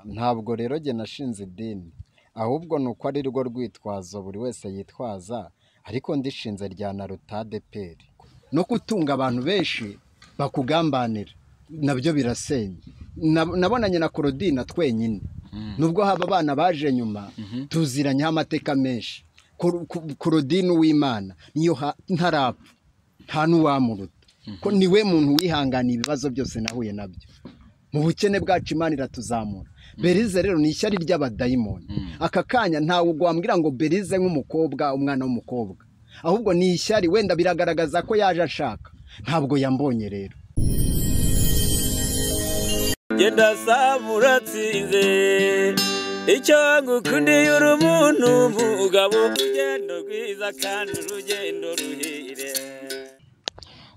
Ntabwo rero jye nashinze idini, ahubwo ni uko ari rwo rwitwazo buri wese yitwaza, ariko ndishinze rya naruta ADEPR. No gutunga abantu benshi bakugambanira nabyo birasenya. Nabonanye na Claudine twenyine, nubwo haba abana baje nyuma tuziranyeho amateka menshi. Claudine Uwimana niyo ntarapfa nta n'uwamuruta, ko niwe muntu wihanganiye ibibazo byose nahuye nabyo mu bukene bwacu. Imana iratuzamura. Berize rero ni ishyari ry'abadayimoni. Aka kanya ntawe wambwira ngo Berize nk'umukobwa, umwana w'umukobwa, ahubwo ni ishyari. Wenda biragaragaza ko yaje ashaka, ntabwo yambonye rero. Genda saba uratsinze, icyo ngukundiye uri umuntu mugabo, urugendo rwiza kandi urugendo ruhire.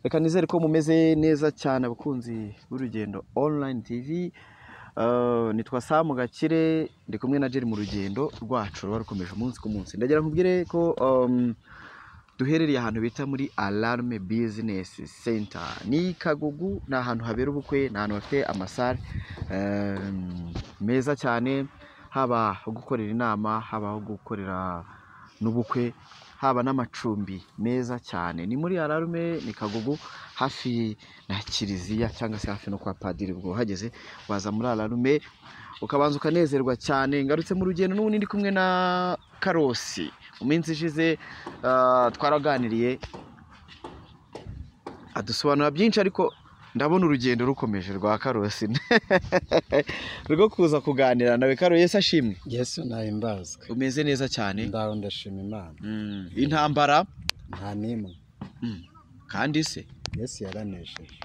Reka nizere ko mumeze neza cyane, abakunzi b'Urugendo Online TV. Nitwa Samu Gakire, ndi kumwe na Jerry mu rugendo rwacu ruba rukomeje umunsi ku munsi. Ndagira nkubwire ko duherereye ahantu bita muri Alarme Business Center, ni Kagugu, ni ahantu habera ubukwe, ni ahantu bafite amasare meza cyane, haba aho gukorera inama, haba aho gukorera n'ubukwe, haba n'amacumbi meza cyane. Ni muri Alarme, ni Kagugu, hafi na kiliziya cyangwa se hafi no kwa padiri. Ubwo uhageze waza muri Alarme ukabanza ukanezerwa cyane. Ngarutse mu rugendo n'ubundi ndi kumwe na Karosi. Mu minsi ishize twaraganiriye, adusobanura byinshi, ariko ndabona urugendo rukomeje rwa Karosi rwo kuza kuganira nawe. Karo, Yesu ashimwe. Yesu nahimbazwe. Umeze neza cyane? Ndaho, ndashima Imana. Intambara? Nta n'imwe. Kandi se? Yesu yaranesheje.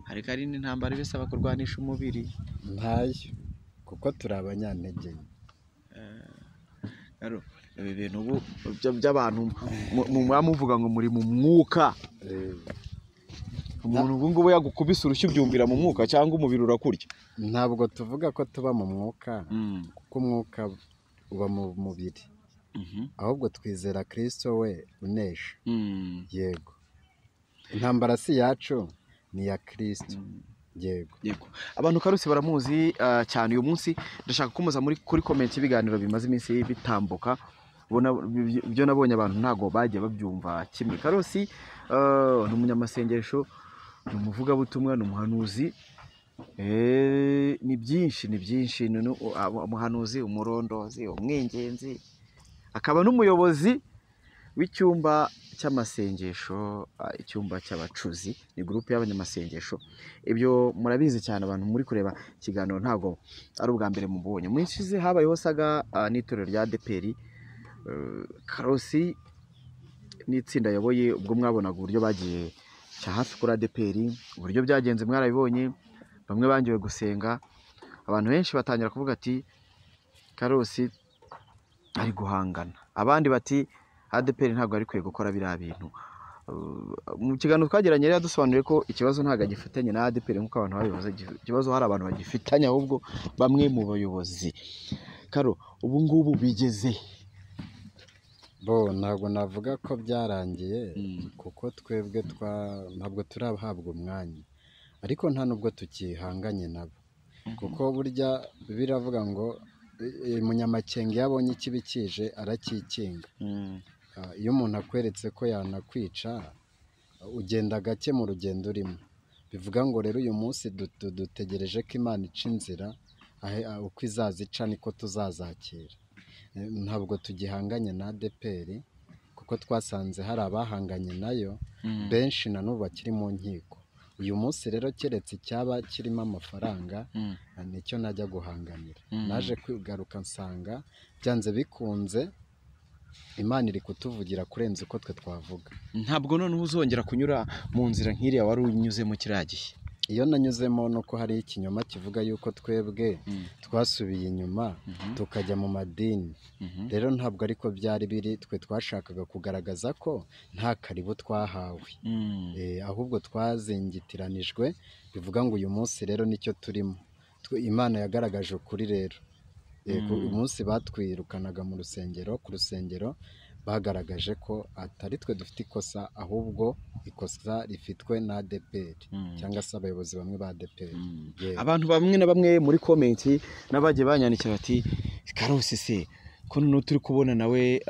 Ariko hari n'intambara ibisaba kurwanisha umubiri. Ntayo, kuko turi abanyantege nke. Karo, ibi bintu ubu by'abantu muba muvuga ngo muri mu mwuka, umuntu ubu ngubu yagukubise urushyi ubyumvira mu mwuka cyangwa umubiri urakurya? Ntabwo tuvuga ko tuba mu mwuka, kuko umwuka uba mu mubiri, ahubwo twizera Kirisito we unesha. Yego, intambara si iyacu, ni iya Kirisito, yego. Yego, abantu Karusi baramuzi cyane. Uyu munsi ndashaka kumuza muri kuri comment y'ibiganiro bimaze iminsi bitambuka. Ubona ibyo nabonye, abantu ntago bagiye babyumva kimwe. Karosi ni umunyamasengesho, ni umuvugabutumwa, ni umuhanuzi. Ni byinshi, ni byinshi. Ni umuhanuzi, umurondozi, umwingenzi, akaba n'umuyobozi w'icyumba cy'amasengesho, icyumba cy'abacuzi, ni groupe y'abanyamasengesho. Ibyo murabizi cyane, abantu muri kureba ikiganiro ntabwo ari ubwa mbere mubonye. Mu minsi ishize habayeho saga n'itorero rya ADEPR. Karosi n'itsinda ayoboye, ubwo mwabonaga uburyo bagiye cya hafi kuri ADEPR, uburyo byagenze mwarabibonye, bamwe bangiwe gusenga, abantu benshi batangira kuvuga ati Karosi ari guhangana, abandi bati ADEPR ntabwo ari kwiye gukora biriya bintu. Mu kiganiro twagiranye rero yadusobanuriye ko ikibazo ntabwo agifitanye na ADEPR nk'uko abantu babivuze, ikibazo hari abantu bagifitanye, ahubwo bamwe mu bayobozi. Karo, ubu ngubu bigeze? Bo, ntabwo navuga ko byarangiye, kuko twebwe ntabwo turahabwa umwanya, ariko nta nubwo tukihanganye nabo, kuko burya biravuga ngo umunyamakenga iyo abonye ikibi kije arakikinga. Iyo umuntu akweretse ko yanakwica, ugenda gake mu rugendo urimo. Bivuga ngo rero uyu munsi dutegereje ko Imana ica inzira, uko izaza ica niko tuzazakira. Ntabwo tugihanganye na ADEPR, kuko twasanze hari abahanganye nayo benshi na n'ubu bakiri mu nkiko. Uyu munsi rero keretse icyaba kirimo amafaranga, nicyo najya guhanganira. Naje kwigaruka nsanga byanze bikunze Imana iri kutuvugira kurenza uko twe twavuga. Ntabwo noneho uzongera kunyura mu nzira nk'iriya wari unyuzemo kiriya gihe? Iyo nanyuzemo nuko hari ikinyoma kivuga yuko twebwe twasubiye inyuma tukajya mu madini. Rero ntabwo ariko byari biri, twe twashakaga kugaragaza ko nta karibu twahawe, ahubwo twazingitiranijwe. Bivuga ngo uyu munsi rero nicyo turimo. Imana yagaragaje ukuri rero. Umunsi batwirukanaga mu rusengero, ku rusengero Bagaragaje ko atari twe dufite ikosa, ahubwo ikosa rifitwe na ADEPR cyangwa se abayobozi bamwe ba ADEPR. Yego. Abantu bamwe na bamwe muri comment n'abagiye banyandikira bati Karosi se ko noneho turi kubona nawe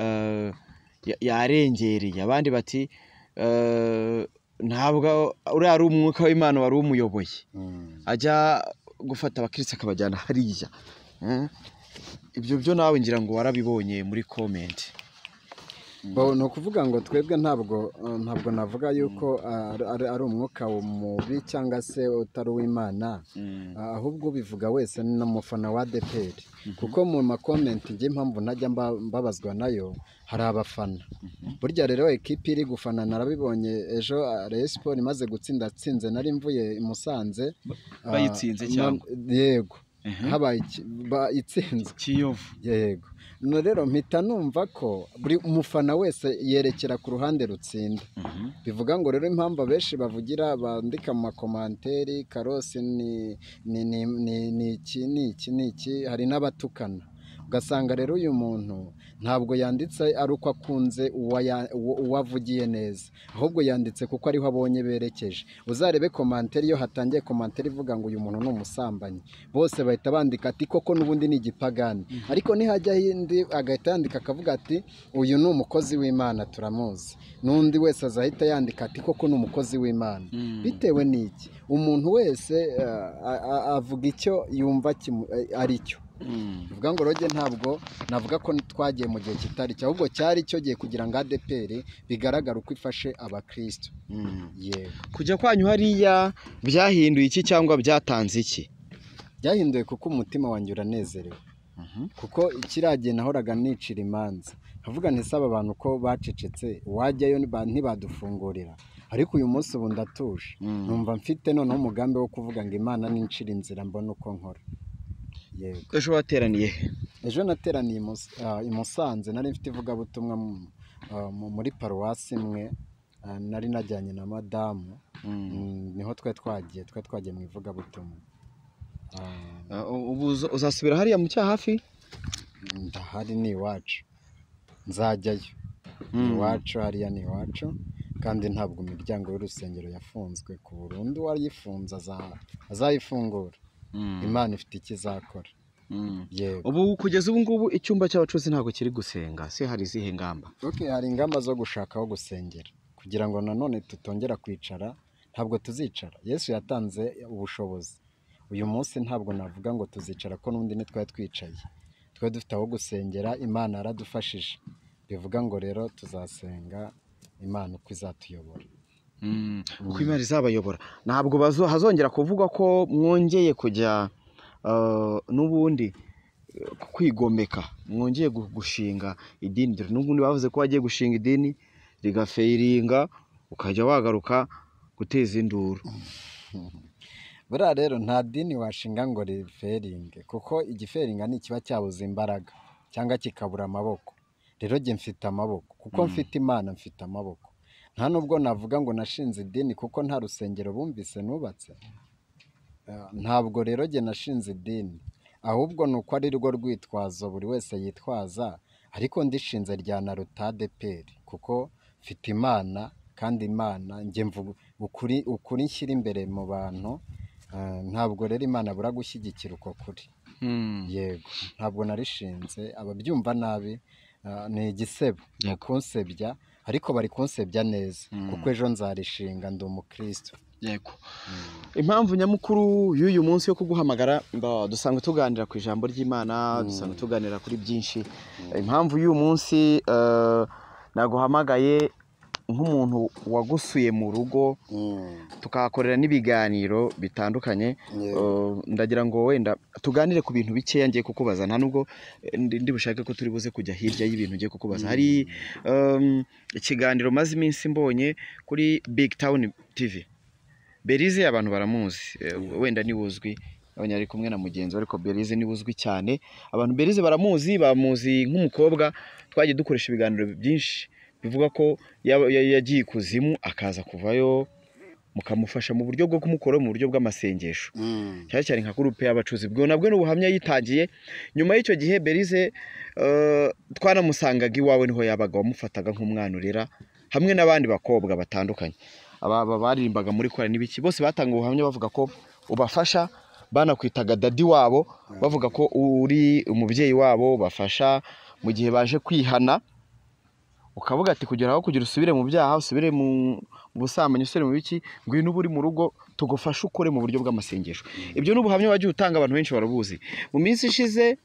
yarengereye, abandi bati ntabwo uriya ari umwuka w'Imana wari umuyoboye, ajya gufata abakristo akabajyana hariya. Ibyo byo nawe ngira ngo warabibonye muri comment. Bo, ni ukuvuga ngo twebwe ntabwo navuga yuko ari umwuka mubi cyangwa se utari uw'Imana, ahubwo ubivuga wese ni umufana wa ADEPR, kuko mu makomenti njye impamvu ntajya mbabazwa nayo, hari abafana. Burya rero ekipi iri gufana, narabibonye ejo Rayon Sports imaze gutsinda, atsinze nari mvuye i Musanze, Bayitsinze cyangwa? Yego, habaye itsinzwe Kiyovu. Yego. No rero mpita numva ko buri umufana wese yerekera ku ruhande rutsinda. Bivuga ngo rero impamvu abenshi bavugira bandika mu makomanteri Karosi ni ni ni ni ni iki ni iki ni iki, hari n'abatukana. Ugasanga rero uyu muntu ntabwo yanditse ari uko akunze uwo avugiye neza, ahubwo yanditse kuko ariho abonye berekeje. Uzarebe komanteri, iyo hatangiye komanteri ivuga ngo uyu muntu ni umusambanyi, bose bahita bandika ati koko n'ubundi ni igipagani. Ariko nihajya indi agahita yandika akavuga ati uyu ni umukozi w'Imana turamuzi, n'undi wese azahita yandika ati koko ni umukozi w'Imana. Bitewe n'iki? Umuntu wese avuga icyo yumva ari cyo. Bivuga ngo roge ntabwo navuga ko twagiye mu gihe kitari cyo, ahubwo cyari cyo gihe kugira ngo ADEPR bigaragare uko ifashe abakristo. Yego. Kujya kwanyu hariya byahinduye iki cyangwa byatanze iki? Byahinduye kuko umutima wanjye uranezerewe. Kuko ikiragiye nahoraga nicira imanza, nkavuga nti saba abantu ko bacecetse, wajyayo ntibadufungurira. Ariko uyu munsi ubu ndatuje, numva mfite noneho umugambi wo kuvuga ngo Imana nincira inzira mbone uko nkora. Yego. Ejo wateraniye he? Ejo nateraniye i Musanze, nari mfite ivugabutumwa muri paruwasi imwe, nari najyanye na madamu. Niho twari twagiye mu ivugabutumwa. Ubu uzasubira hariya mu Cyahafi? Ndahari, ni iwacu, nzajyayo. Iwacu hariya ni iwacu, kandi ntabwo imiryango y'urusengero yafunzwe ku burundu, uwayifunze azayifungura. Imana ifite icyo izakora. Yego. Ubu kugeza ubu ngubu icyumba cy'abacuzi ntabwo kiri gusenga, se hari izihe ngamba? Okay, hari ingamba zo gushaka aho gusengera kugira ngo nanone tutongera kwicara. Ntabwo tuzicara, Yesu yatanze ubushobozi. Uyu munsi ntabwo navuga ngo tuzicara ko n'ubundi ntitwari twicaye, twari dufite aho gusengera, Imana yaradufashije. Bivuga ngo rero tuzasenga Imana uko izatuyobora. Uko Imana izabayobora. Ntabwo hazongera kuvuga ko mwongeye kujya n'ubundi kwigomeka, mwongeye gushinga idini. Dore n'ubundi bavuze ko wagiye gushinga idini rigafeiringa, ukajya wagaruka guteza induru. Buriya rero nta dini washinga ngo riferinge, kuko igiferinga ni ikiba cyabuze imbaraga cyangwa kikabura amaboko. Rero jye mfite amaboko, kuko mfite Imana, mfite amaboko. Nta nubwo navuga ngo nashinze idini kuko nta rusengero bumvise nubatse. Ntabwo rero jye nashinze idini, ahubwo ni uko ari rwo rwitwazo buri wese yitwaza, ariko ndishinze rya naruta ADEPR kuko mfite Imana, kandi Imana njye mvuga ukuri nshyira imbere mu bantu. Ntabwo rero Imana abura gushyigikira uko kuri. Yego, ntabwo narishinze, ababyumva nabi ni igisebo, ni kunsebya, ariko bari kunsebya neza, kuko ejo nzarishinga ndi umukristo. Yego. Impamvu nyamukuru y'uyu munsi yo kuguhamagara, dusanzwe tuganira ku ijambo ry'Imana, dusanzwe tuganira kuri byinshi. Impamvu y'uyu munsi naguhamagaye nk'umuntu wagusuye mu rugo, tukahakorera n'ibiganiro bitandukanye. Ndagira ngo wenda tuganire ku bintu bikeya ngiye kukubaza, nta nubwo ndi bushake ko turi buze kujya hirya y'ibintu ngiye kukubaza. Hari ikiganiro maze iminsi mbonye kuri Big Town TV. Berize abantu baramuzi, wenda ni uzwi, abanya ari kumwe na mugenzi we, ariko Berize ni uzwi cyane. Abantu Berize baramuzi, bamuzi nk'umukobwa twagiye dukoresha ibiganiro byinshi bivuga ko yagiye ikuzimu akaza kuvayo Mukamufasha mu buryo bwo kumukora mu buryo bw'amasengesho, cyane cyane nka groupe y'abacuzi. Ubwo nabwo ni ubuhamya yitangiye. Nyuma y'icyo gihe Berize twanamusangaga iwawe, niho yabaga, wamufataga nk'umwana urera hamwe n'abandi bakobwa batandukanye, aba baririmbaga muri korali n'ibiki, bose batanga ubuhamya bavuga ko ubafasha, banakwitaga daddy wabo, bavuga ko uri umubyeyi wabo, bafasha mu gihe baje kwihana, ukavuga ati kugira aho kugira usubire mu byaha, usubire mu busambanyi, usubire mu biki, ngwino uba uri mu rugo tugufashe ukore mu buryo bw'amasengesho. Ibyo ni ubuhamya wagiye utanga, abantu benshi barabuzi. Mu minsi ishize,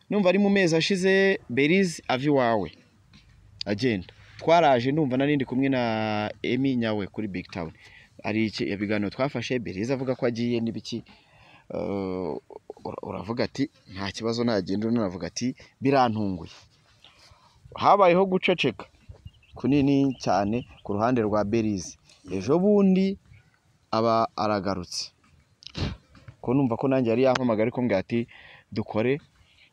numva ari mu mezi ashize, Berize ava iwawe agenda, twaraje, ndumva nari ndi kumwe na Emi Nyawe kuri Big Town, hari ibiganiro twafashe, Berize avuga ko agiye n'ibiki, uravuga ati nta kibazo nagenda, undi aravuga ati birantunguye. Habayeho guceceka kunini cyane ku ruhande rwa Berize. Ejo bundi aba aragarutse, ko numva ko nanjye yari yampamagaye, ariko mbwira ati dukore,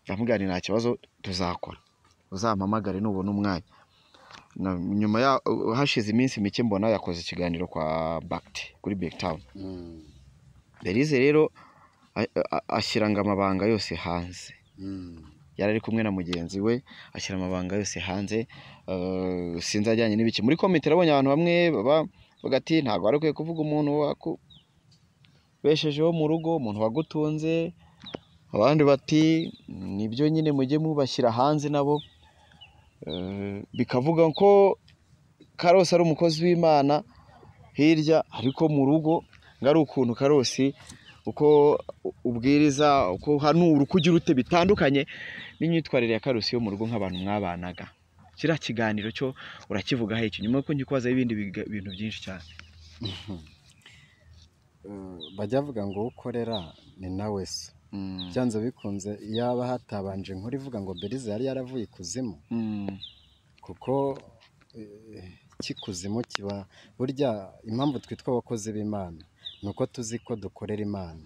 ndamubwira nti nta kibazo tuzakora, uzampamagare nubona umwanya. Nyuma ya hashize iminsi mike mbona yakoze ikiganiro kwa Bakti kuri Big Town. Berize rero ashyira ngo amabanga yose hanze. Yari ari kumwe na mugenzi we, ashyira amabanga yose hanze, sinzi ajyanye n'ibiki. Muri comment nabonye abantu bamwe bavuga ati ntabwo wari ukwiye kuvuga umuntu wakubeshejeho mu rugo, umuntu wagutunze, abandi bati nibyo nyine mujye mubashyira hanze nabo. Bikavuga ko Karosi ari umukozi w'Imana hirya, ariko mu rugo ngo ari ukuntu Karosi uko ubwiriza, uko uhanura, uko ugira ute, bitandukanye n'imyitwarire ya Karosi yo mu rugo nk'abantu mwabanaga. Kiriya kiganiro cyo urakivugaho iki nyuma yuko nkikubazaho ibindi bintu byinshi cyane? Bajya bavuga ngo uwo ukorera ni nawe se. Byanze bikunze yaba hatabanje inkuru ivuga ngo Berize yari yaravuye ikuzimu, kuko kikuzimu kiba burya. Impamvu twitwa abakozi b'Imana ni uko tuzi ko dukorera Imana.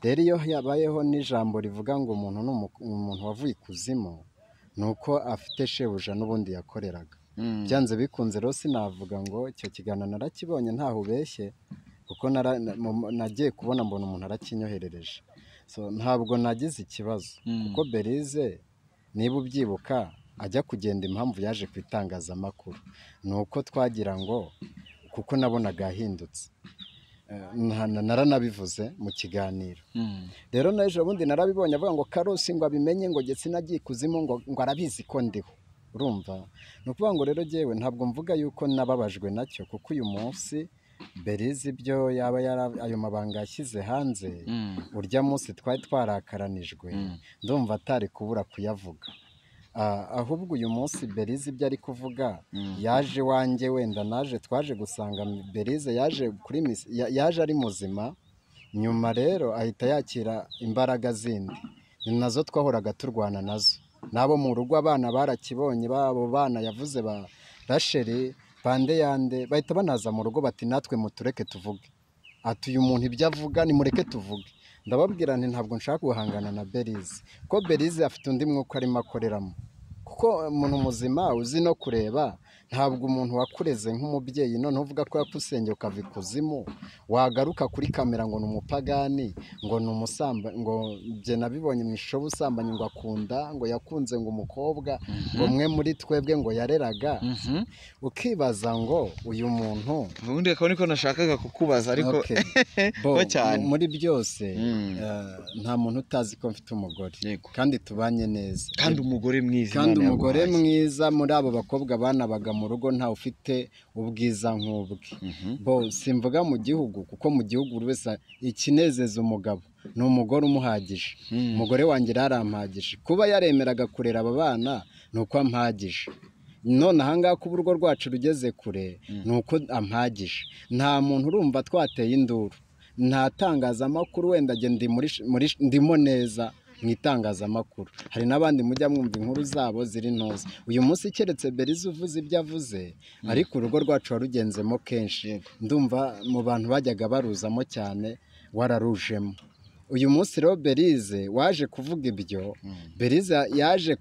Rero iyo habayeho n'ijambo rivuga ngo umuntu ni umuntu wavuye ikuzimu, ni uko afite shebuja n'ubundi yakoreraga. Byanze bikunze rero sinavuga ngo icyo kiganiro narakibonye ntaho ubeshye, kuko nagiye kubona mbona umuntu arakinyoherereje. So, ntabwo nagize ikibazo, kuko Berize niba ubyibuka ajya kugenda, impamvu yaje ku itangazamakuru ni uko twagira ngo, kuko nabonaga yahindutse. Naranabivuze mu kiganiro. Rero n'ejo bundi narabibonye avuga ngo Karosi ngo abimenye, ngo jye sinagiye ikuzimu, ngo arabizi ko ndiho. Urumva, ni ukuvuga ngo rero jyewe ntabwo mvuga yuko nababajwe nacyo, kuko uyu munsi Berize ibyo yaba yara ayo mabanga yashyize hanze, urya munsi twari twarakaranijwe, ndumva atari kubura kuyavuga. Ahubwo uyu munsi Berize ibyo ari kuvuga, yaje iwanjye, wenda naje twaje gusanga Berize yaje kuri yaje ari muzima, nyuma rero ahita yakira imbaraga zindi, ni nazo twahoraga turwana nazo. N'abo mu rugo abana barakibonye, babo bana yavuze ba Rasheli bande yande, bahita banaza mu rugo bati natwe mutureke tuvuge, ati uyu muntu ibyo avuga nimureke tuvuge. Ndababwira nti ntabwo nshaka guhangana na Berize, ko Berize afite undi mwuka arimo akoreramo, kuko umuntu muzima uzi no kureba, ntabwo umuntu wakureze nk'umubyeyi noneho uvuga ko yakusengeye ukava ikuzimu, wagaruka kuri kamera ngo ni umupagani, ngo ni umusamba, ngo njye nabibonye mu ishusho y'ubusambanyi, ngo akunda, ngo yakunze ngo umukobwa, ngo umwe muri twebwe ngo yareraga, ukibaza ngo uyu muntu. Ubundi akaba niko nashakaga kukubaza, ariko Okay. Bo, ho cyane. Muri byose, nta muntu utazi ko mfite umugore, kandi tubanye neza, kandi umugore mwiza, kandi Imana umugore yaguhaye. mwiza. Muri abo bakobwa banabaga mu rugo ntawe ufite ubwiza nk'ubwe. Bo simvuga mu gihugu, kuko mu gihugu buri wese ikinezeza umugabo ni umugore umuhagije. Umugore wanjye rero arampagije, kuba yaremeraga kurera aba bana ni uko ampagije. None ahangaha kuba urugo rwacu rugeze kure ni uko ampagije. Nta muntu urumva twateye induru, nta tangazamakuru, wenda njye ndi muri ndimo neza mu itangazamakuru, hari n'abandi mujya mwumva inkuru zabo ziri ntuza uyu munsi, keretse Berize uvuze ibyo avuze, ariko urugo rwacu warugenzemo kenshi, ndumva mu bantu bajyaga baruzamo cyane wararujemo. Uyu munsi rero Berize waje kuvuga ibyo, Berize yaje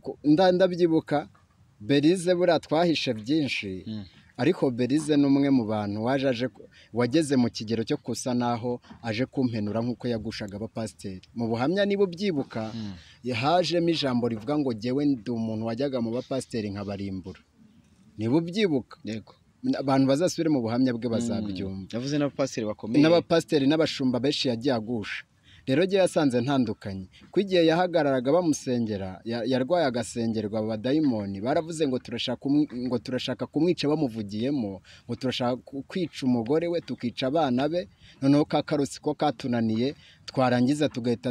ndabyibuka, Berize buriya twahishe byinshi. Ariko Berize ni umwe mu bantu waje aje wageze mu kigero cyo kusa naho aje kumpenura nk'uko yagushaga abapasiteri. Mu buhamya niba ubyibuka, hajemo ijambo rivuga ngo jyewe ndi umuntu wajyaga mu bapasiteri nkabarimbura. Niba ubyibuka, Yego. abantu bazasubire mu buhamya bwe bazabyumva. Yavuze n'abapasiteri bakomeye, n'abapasiteri n'abashumba benshi yagiye agusha. Rero jye yasanze ntandukanye, ko igihe yahagararaga bamusengera, yarwaye agasengerwa, abadayimoni baravuze ngo turashaka ngo turashaka kumwica, bamuvugiyemo ngo turashaka kwica umugore we, tukica abana be, noneho ka karusi ko katunaniye, twarangiza tugahita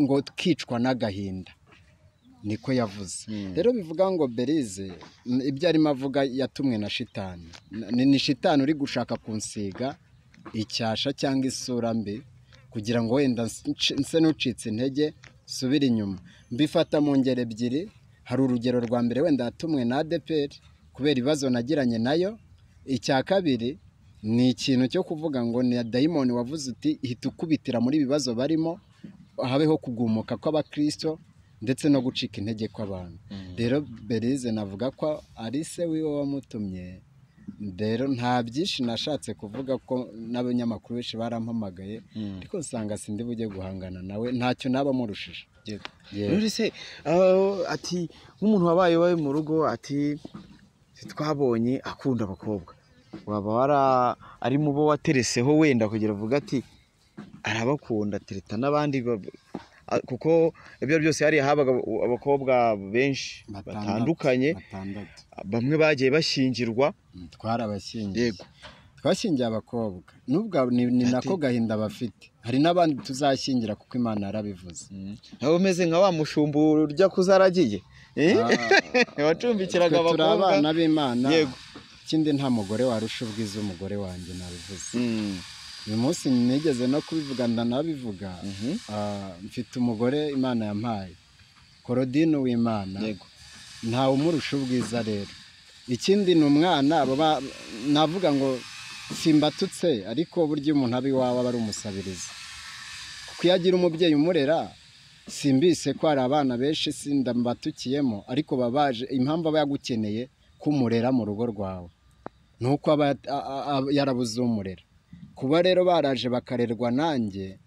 ngo tukicwa n'agahinda. Niko yavuze. Rero bivuga ngo Berize ibyo arimo avuga yatumwe na shitani. Ni shitani uri gushaka kunsiga icyasha cyangwa isura mbi, kugira ngo wenda nse n'ucitse intege nsubire inyuma. Mbifata mu ngero ebyiri. Hari urugero rwa mbere, wenda yatumwe na ADEPR kubera ibibazo nagiranye nayo. Icya kabiri ni ikintu cyo kuvuga ngo ni dayimoni wavuze uti hita ukubitira muri ibibazo barimo, habeho kugumuka kw'abakristo ndetse no gucika intege kw'abantu. Rero Berize navuga ko ari se wiwe wamutumye. Rero nta byinshi nashatse kuvuga, ko n'abanyamakuru benshi barampamagaye, ariko nsanga sindi bujye guhangana nawe, ntacyo naba murushije. Yego. Yego. None se ati nk'umuntu wabaye iwawe mu rugo, ati twabonye akunda abakobwa, waba wara ari mu bo watereseho wenda kugira uvuga ati arabakunda, atereta n'abandi, kuko ibyo byose hariya habaga abakobwa benshi batandukanye, batandatu, bamwe bagiye bashyingirwa. Twarabashyingiye. Yego. Twashyingiye abakobwa, nubwo ni nako gahinda bafite. Hari n'abandi tuzashyingira kuko Imana yarabivuze. Nawe umeze nka wa mushumba urya kuzaragiye, wacumbikiraga Twe turi abakobwa. abana b'Imana. Yego. Ikindi, nta mugore warusha ubwiza umugore wanjye, nabivuze. Uyu munsi nigeze no kubivuga, ndanabivuga. Mfite umugore Imana yampaye, Korodine w'Imana. Yego. Ntawe umurusha ubwiza. Rero ikindi ni umwana, navuga ngo simbatutse, ariko burya umuntu aba iwawe aba ari umusabirizi, kuko iyo agira umubyeyi umurera, simbise ko hari abana benshi sindabatukiyemo, ariko babaje impamvu aba yagukeneye kumurera mu rugo rwawe ni uko aba yarabuze umurera. Kuba rero baraje bakarerwa nanjye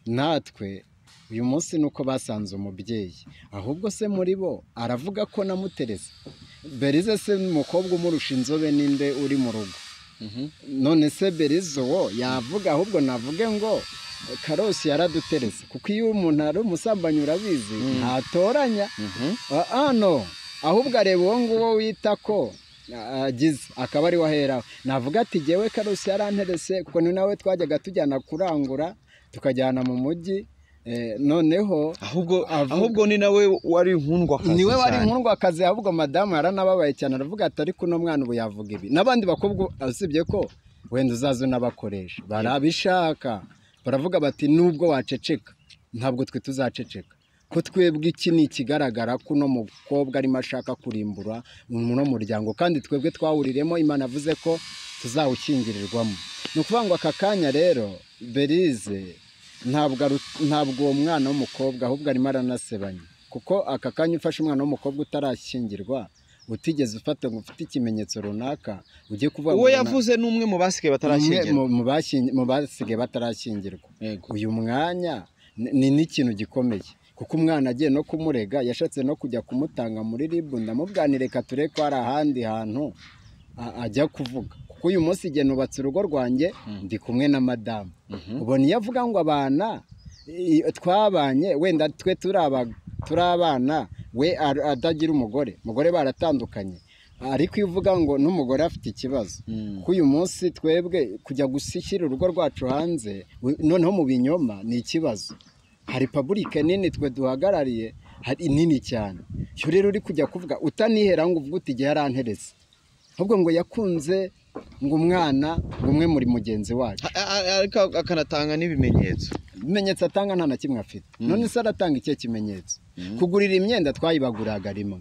natwe uyu munsi ni uko basanze umubyeyi. Ahubwo se muri bo aravuga ko namuterese Berize, se umukobwa umurusha inzobe ninde uri mu rugo? None se Berize uwo yavuga? Ahubwo navuge ngo Karosi yaraduterese, kuko iyo umuntu ari umusambanyi, urabizi, ntatoranya. No ahubwo areba uwo nguwo wita ko agize, akaba ari we aheraho. Navuga ati jyewe Karosi yaranterese, kuko ni nawe twajyaga tujyana kurangura, tukajyana mu mujyi. Noneho Ahubwo ahubwo ni nawe wari inkundwakazi niwe wari cyane. Inkundwakazi. Ahubwo madamu yaranababaye cyane, aravuga ati ariko uno mwana ubu yavuga ibi, n'abandi bakobwa usibye ko wenda uzaza unabakoresha barabishaka, baravuga bati nubwo waceceka ntabwo twe tuzaceceka, ko twebwe iki ni ikigaragara ko uno mukobwa arimo ashaka kurimbura uno muryango, kandi twebwe twawuriremo, Imana avuze ko tuzawushyingirirwamo. Ni ukuvuga ngo aka kanya rero Berize ntabwo uwo mwana w'umukobwa, ahubwo arimo aranasebanya, kuko aka kanya ufashe umwana w'umukobwa utarashyingirwa, utigeze ufata ngo ufite ikimenyetso runaka, ugiye kuvuga Uwo ngo yavuze ni umwe mu basigaye umwe batarashyingirwa. Mu basigaye batarashyingirwa. Yego. Uyu mwanya ni n'ikintu gikomeye, kuko umwana agiye no kumurega, yashatse no kujya kumutanga muri RIB, ndamubwanira reka turebe ko hari ahandi hantu ajya kuvuga, kuko uyu munsi igihe nubatse urugo rwanjye ndi kumwe na madamu. Ubona iyo avuga ngo abana twabanye, wenda twe turi abana, we atagira umugore, umugore baratandukanye, ariko iyo uvuga ngo n'umugore afite ikibazo, kuko uyu munsi twebwe kujya gushyira urugo rwacu hanze noneho mu binyoma ni ikibazo. Hari public nini twe duhagarariye, hari nini cyane. Iyo rero uri kujya kuvuga utanihera ngo uvuge uti igihe yaranteretse, ahubwo ngo yakunze ngo umwana ngo umwe muri mugenzi wacu. Ariko akanatanga n'ibimenyetso. Ibimenyetso atanga nta na kimwe afite. None se aratanga ikihe kimenyetso? Kugurira imyenda twayibaguraga rimwe.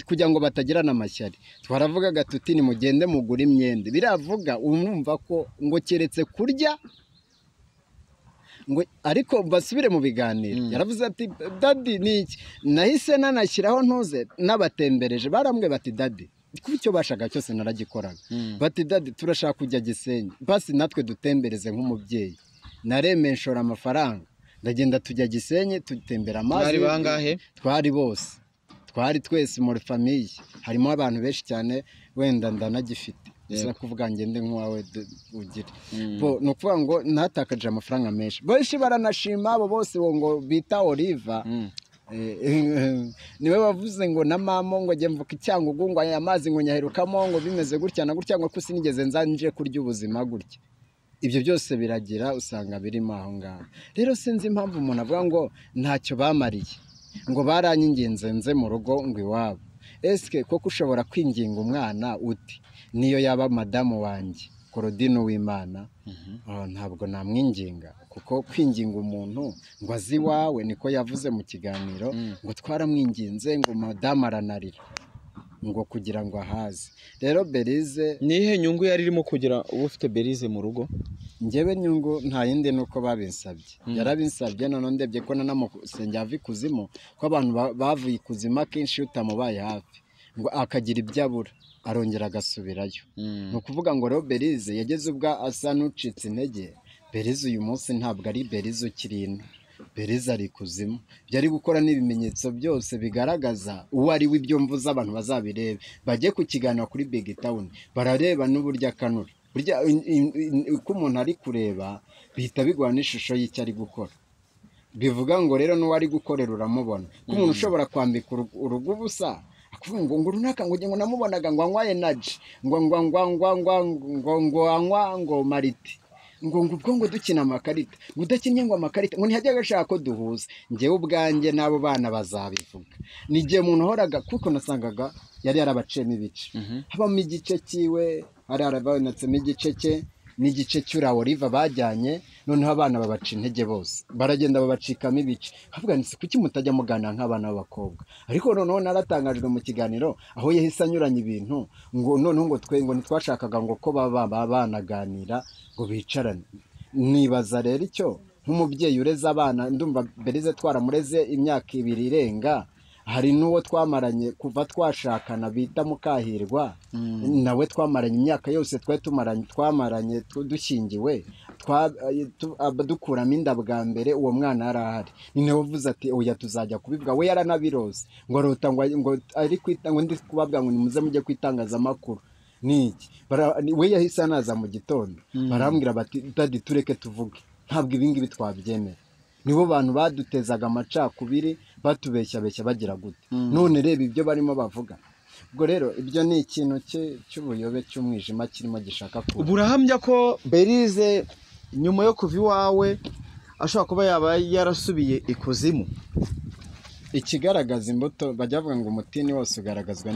Kugira ngo batagirana amashyari, twaravugaga tuti nimugende mugure imyenda. Biravuga urumva ko ngo keretse kurya. Ngo ariko basubire mu biganiro. Yaravuze ati daddy ni iki? Nahise nanashyiraho ntuze n'abatembereje barambwe bati daddy kuko icyo bashaka cyose naragikoraga. Bati daddy turashaka kujya Gisenyi, basi natwe dutembereze nk'umubyeyi. Naremeye nshora amafaranga ndagenda tujya Gisenyi tutembera amazi. Mwari bangahe? Twari bose, twari twese muri famille, harimo abantu benshi cyane, wenda ndanagifite gusa kuvuga ngende nk'uwawe ugire. Bo ni ukuvuga ngo natakaje amafaranga menshi, benshi baranashima abo bose ngo bita Oliva. Niwe wavuze ngo na mama ngo njye mvuka icyangugu ngo aya mazi ngo nyaherukamo ngo bimeze gutya na gutya ngo ko sinigeze nzanje kurya ubuzima gutya. Ibyo byose biragira usanga birimo aho ngaho. Rero sinzi impamvu umuntu avuga ngo ntacyo bamariye, ngo baranyinginze nze mu rugo ngo iwabo. Eske koko ushobora kwinginga umwana uti niyo yaba madamu wanjye Claudine Uwimana, ntabwo namwinginga, kuko kwinginga umuntu ngo azi iwawe niko yavuze mu kiganiro, ngo twaramwinginze ngo madamu aranarira ngo kugira ngo ahaze. Rero Belize nihe nyungu yari irimo kugira uba ufite Belize mu rugo? Njyewe nyungu nta yindi nuko babinsabye. Yarabinsabye none ndebye ko nanamusengera ava ikuzimu, ko abantu bavuye ikuzimu akenshi utamubaye hafi ngo akagira ibyo abura arongera agasubirayo. Ni ukuvuga ngo rero Belize yageze ubwo asa n'ucitse intege. Belize uyu munsi ntabwo ari Belize ukiri ino, Belize ari ikuzimu. Ibyo ari gukora n'ibimenyetso byose bigaragaza uwo ari we, ibyo mvuze abantu bazabirebe, bajye ku kiganiro kuri Big Town barareba n'uburyo akanura. Burya uko umuntu ari kureba bihita biguha n'ishusho y'icyo ari gukora. Bivuga ngo rero n'uwo ari gukorera uramubona. Ko umuntu ushobora kwambika urugo ubusa akuvuga ngo ngo runaka ngo ngo namubonaga ngo anywa energy, ngo ngo ngo ngo ngo ngo ngo anywa ngo mariti, ngo ngo ubwo ngo dukina amakarita, ngo udakinnye ngo amakarita, ngo ntihajya agashaka ko duhuza. Njyewe ubwanjye n'abo bana bazabivuga. Ni igihe umuntu uhoraga kuko nasangaga yari yarabaciyemo ibice, habamo igice cyiwe, hari harabonetsemo igice cye n'igice cy'ura Oliva bajyanye, noneho abana babaca intege bose baragenda babacikamo ibice. Havuga nti kuki mutajya mugana nk'abana b'abakobwa? Ariko noneho naratangajwe mu kiganiro aho yahise anyuranya ibintu ngo noneho ngo twe ngo ntitwashakaga ngo ko baba banaganira ngo bicarane. Nibaza rero icyo nk'umubyeyi ureze abana, ndumva Belize twaramureze imyaka 2 irenga, hari n'uwo twamaranye kuva twashakana bita Mukahirwa, nawe twamaranye imyaka yose twari twamaranye dushyingiwe, dukuramo inda bwa mbere uwo mwana yarahari. Ni nawe uvuze ati oya tuzajya kubivuga, we yaranabirose ngo arota ngo ari kwita ngo ndi kubabwa ngo nimuze mujye kwitangazamakuru niki. We yahise anaza mu gitondo barambwira bati daddy tureke tuvuge, ntabwo ibi ngibi twabyemera. Nibo bantu badutezaga amacakubiri batubeshya beshya bagira gute. None reba ibyo barimo bavuga. Ubwo rero ibyo ni ikintu cy'ubuyobe cy'umwijima kirimo gishaka kuba. Burahamya ko Belize nyuma yo kuva iwawe ashobora kuba yaba yarasubiye ikuzimu. Ikigaragaza imbuto, bajya bavuga ngo umutini wose ugaragazwa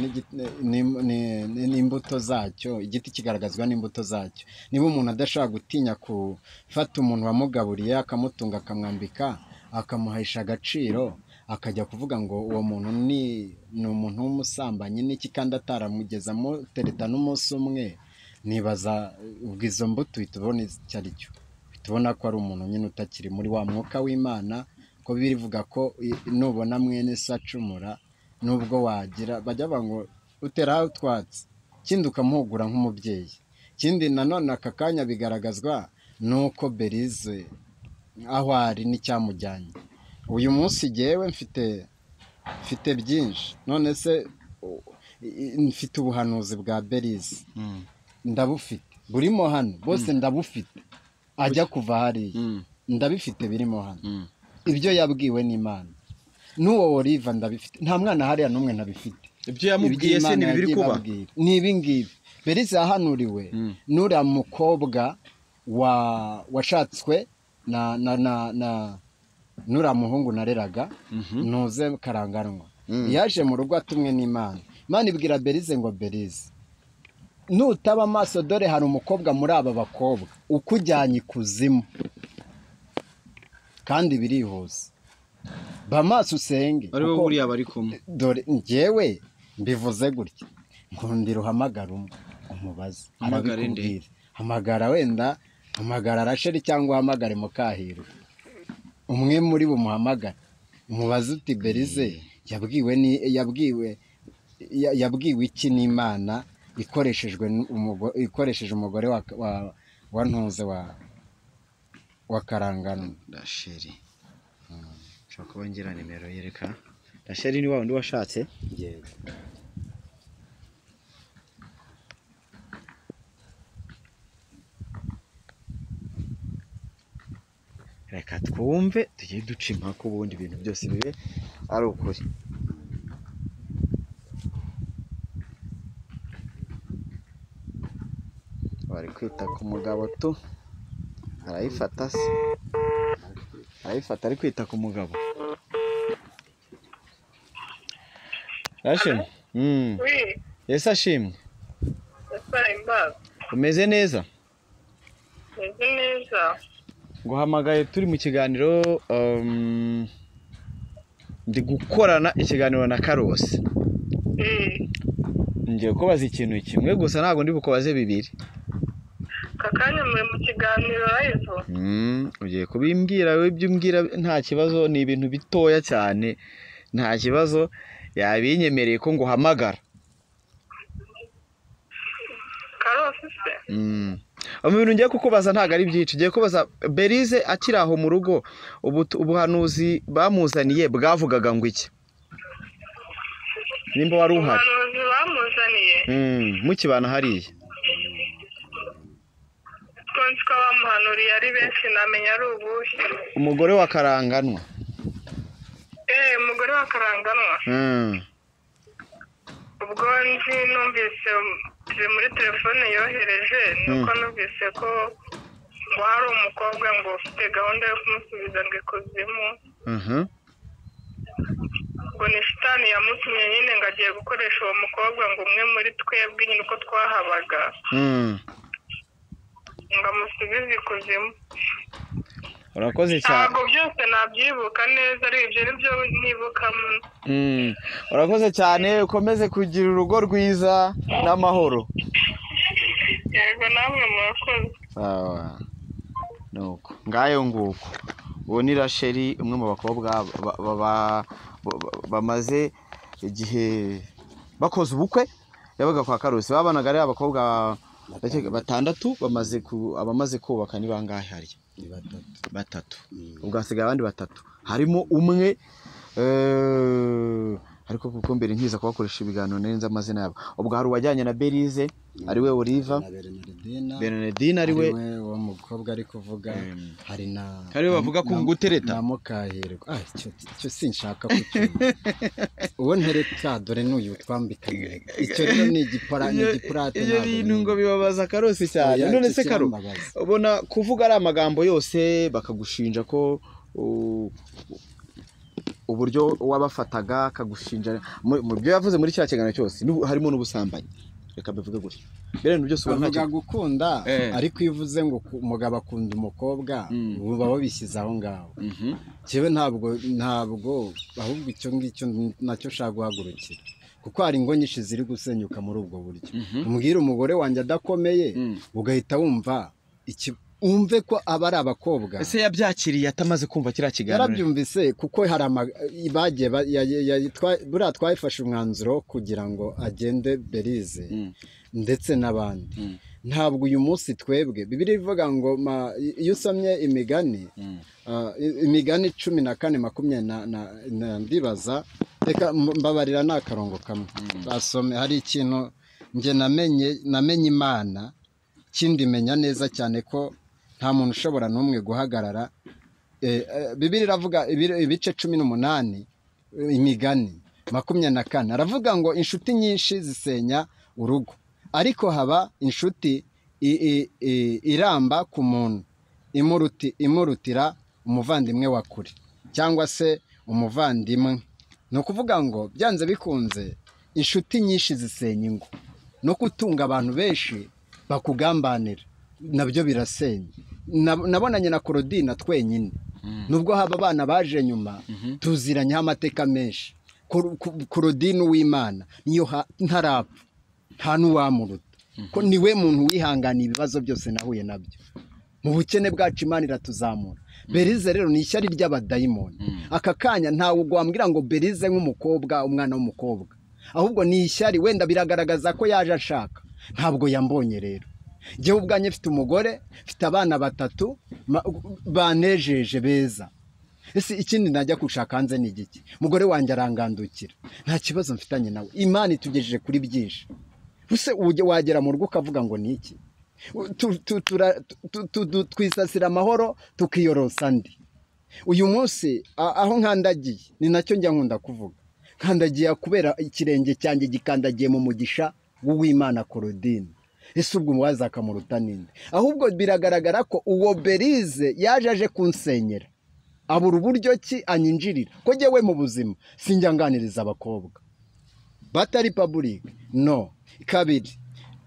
n'imbuto zacyo, igiti kigaragazwa n'imbuto zacyo. Niba umuntu adashobora gutinya gufata umuntu wamugaburiye akamutunga akamwambika akamuhaisha agaciro, akajya kuvuga ngo uwo muntu ni umuntu w'umusambanyi n'iki kandi ataramugezamo tereta n'umunsi umwe, nibaza ubwo izo mbuto uhita ubona icyo ari cyo, uhita ubona ko ari umuntu nyine utakiri muri wa mwuka w'Imana. Ko birivuga ko nubona mwene se acumura nubwo wagira bajya bavuga ngo uteraho utwatsi, ikindi ukamuhugura nk'umubyeyi. Ikindi nanone aka kanya bigaragazwa nuko Belize aho ari n'icyamujyanye. Uyu munsi jyewe mfite byinshi, none se mfite ubuhanuzi bwa Belize ndabufite burimo hano bose ndabufite, ajya kuva hariya ndabifite birimo hano. Ibyo yabwiwe n'Imana n'uwo Oliva ndabifite, nta mwana hariya n'umwe ntabifite. Ibyo yamubwiye se ni biri kuba ni ibi ngibi. Belize yahanuriwe n'uriya mukobwa washatswe na na na na n'uriya muhungu nareraga ntuze Karanganwa, yaje mu rugo atumwe n'Imana. Imana ibwira Belize ngo Belize nutaba amaso dore hari umukobwa muri aba bakobwa ukujyanye ikuzimu kandi birihuse, ba maso usenge. Ari bo buriya bari kumwe. Dore njyewe mbivuze gutya, nkundira uhamagara umwe umubaze, arabikubwira. Hamagara wenda, hamagara Rachel cyangwa uhamagare Mukahirwa. Umwe muri bo muhamagara umubaze uti Berize yabwiwe yabwiwe yabwiwe iki n'Imana ikoreshejwe ikoresheje umugore wa Ntuze wa Karangano. Rasheli nshobora kuba ngira nimero yereka Rasheli ni wa wundi washatse. Yego. Reka twumve tujye duca impaka ubundi ibintu byose bibe ari ukuri. Bari kwita ku mugabo tu, arayifata se, arayifata ari kwita ku mugabo. Rasheli, Yesu ashimwe. Umeze neza? Meze neza. Nguhamagaye turi mu kiganiro, ndi gukorana ikiganiro na Karosi. Ngiye kubaza ikintu kimwe gusa, ntabwo ndi bukubaze bibiri. Kakanya muri mu kiganiro live. Ugiye kubimbwira we, ibyo umbwira nta kibazo, ni ibintu bitoya cyane, nta kibazo. Yabinyemereye ko nguhamagara. Karosi se? Mu bintu ngiye kukubaza ntabwo ari byinshi. Ngiye kubaza Berize akiri aho mu rugo, ubuhanuzi bamuzaniye bwavugaga ngo iki? Nimba wari uhari. Ubuhanuzi bamuzaniye? Mukibana hariya. Twumva ko bamuhanuriye ari benshi, namenya ari ubuhe. Umugore wa Karanganwa. Umugore wa Karanganwa. Ubwo nzi numvise muri telefone yohereje, nuko numvise ko ngo hari umukobwa ngo ufite gahunda yo kumusubiza ngo ikuzimu. Ngo ni shitani yamutumye nyine ngo agiye gukoresha uwo mukobwa ngo umwe muri twebwe nyine uko twahabaga, ngo amusubize ikuzimu. Urakoze cyane. Ntabwo byose nabyibuka neza, ari ibyo nibyo nibuka. Urakoze cyane, ukomeze kugira urugo rwiza n'amahoro. Yego namwe murakoze. Sawa. Nuko ngayo nguko. Uwo ni Rasheli, umwe mu bakobwa bamaze igihe bakoze ubukwe, yabaga kwa Karosi. Babanaga ari abakobwa batandatu, bamaze abamaze kubaka ni bangahe hariya? Batatu. Ubwo hasigaye abandi batatu, harimo umwe ariko kuko mbere nkiza kubakoresha ibiganiro neza amazina yabo. Ubwo hari uwajyanye na Berize ariwe Oliva, Bernardine ariwe uwo mukobwa ari kuvuga, hari na ariwe bavuga ko ngutereta na Mukahirwa. Icyo sinshaka kucyumva. Uwo ntereta dore n'uyu twambikanye. Icyo rero ni igipara, ni igipurate. Ibyo bintu ngo bibabaza Karosi cyane. None se Karo, ubona kuvuga ari amagambo yose bakagushinja ko uburyo wabafataga, akagushinja mu byo yavuze muri cya kiganiro cyose harimo n'ubusambanyi. Reka mbivuge gutyo. Mbere ibintu byose ubona ntacyo gukunda, ariko iyo uvuze ngo umugabo akunda umukobwa, uba wabishyize aho ngaho. Kibe ntabwo ahubwo icyo ngicyo nacyo ushaka guhagurukira, kuko hari ingo nyinshi ziri gusenyuka muri ubwo buryo. Umbwira umugore wanjye adakomeye, ugahita wumva iki, umve ko aba ari abakobwa. Ese yabyakiriye atamaze kumva kiriya kiganiro? Yarabyumvise, kuko hari bagiye buriya twafashe umwanzuro kugira ngo agende Berize ndetse n'abandi. Ntabwo uyu munsi twebwe Bibiliya ivuga ngo iyo usomye imigani, imigani 14:20 ndibaza, reka mbabarira ni akarongo kamwe basome. Hari ikintu njye namenye Imana, kindi menya neza cyane ko nta muntu ushobora n'umwe guhagarara. Bibiliya iravuga ibice 18 imigani 24, aravuga ngo inshuti nyinshi zisenya urugo, ariko haba inshuti iramba ku muntu imurutira umuvandimwe wa kure cyangwa se umuvandimwe. Ni ukuvuga ngo byanze bikunze inshuti nyinshi zisenya ingo, no gutunga abantu benshi bakugambanira nabyo birasenya. Nabonanye na Korodina twenyine, nubwo haba abana baje nyuma, tuziranyeho amateka menshi. Korodina uw'Imana niyo ntarapfa, nta n'uwamuruta, ko niwe muntu wihanganiye ibibazo byose nahuye nabyo. Mu bukene bwacu Imana iratuzamura. Berize rero ni ishyari ry'abadayimoni. Aka kanya ntawe wambwira ngo Berize nk'umukobwa, umwana w'umukobwa, ahubwo ni ishyari, wenda biragaragaza ko yaje ashaka, ntabwo yambonye. Rero njyewe ubwanjye mfite umugore, mfite abana 3 banejeje beza. Ese ikindi najya gushaka hanze ni igiki? Umugore wanjye arangandukira, nta kibazo mfitanye nawe. Imana itugejeje kuri byinshi. Ese wagera mu rugo ukavuga ngo ni iki? Twisasira amahoro, tukiyorosa andi. Uyu munsi aho nkandagiye, ni nacyo njya nkunda kuvuga, nkandagiye kubera ikirenge cyanjye gikandagiye mu mugisha w'Uwimana Claudine. Ese ubwo umuwaza akamuruta ninde? Ahubwo biragaragara ko uwo Berize yaje aje kunsenyera, abura uburyo ki anyinjirira. Ko jyewe mu buzima sinjya nganiriza abakobwa batari public, no. Kabiri,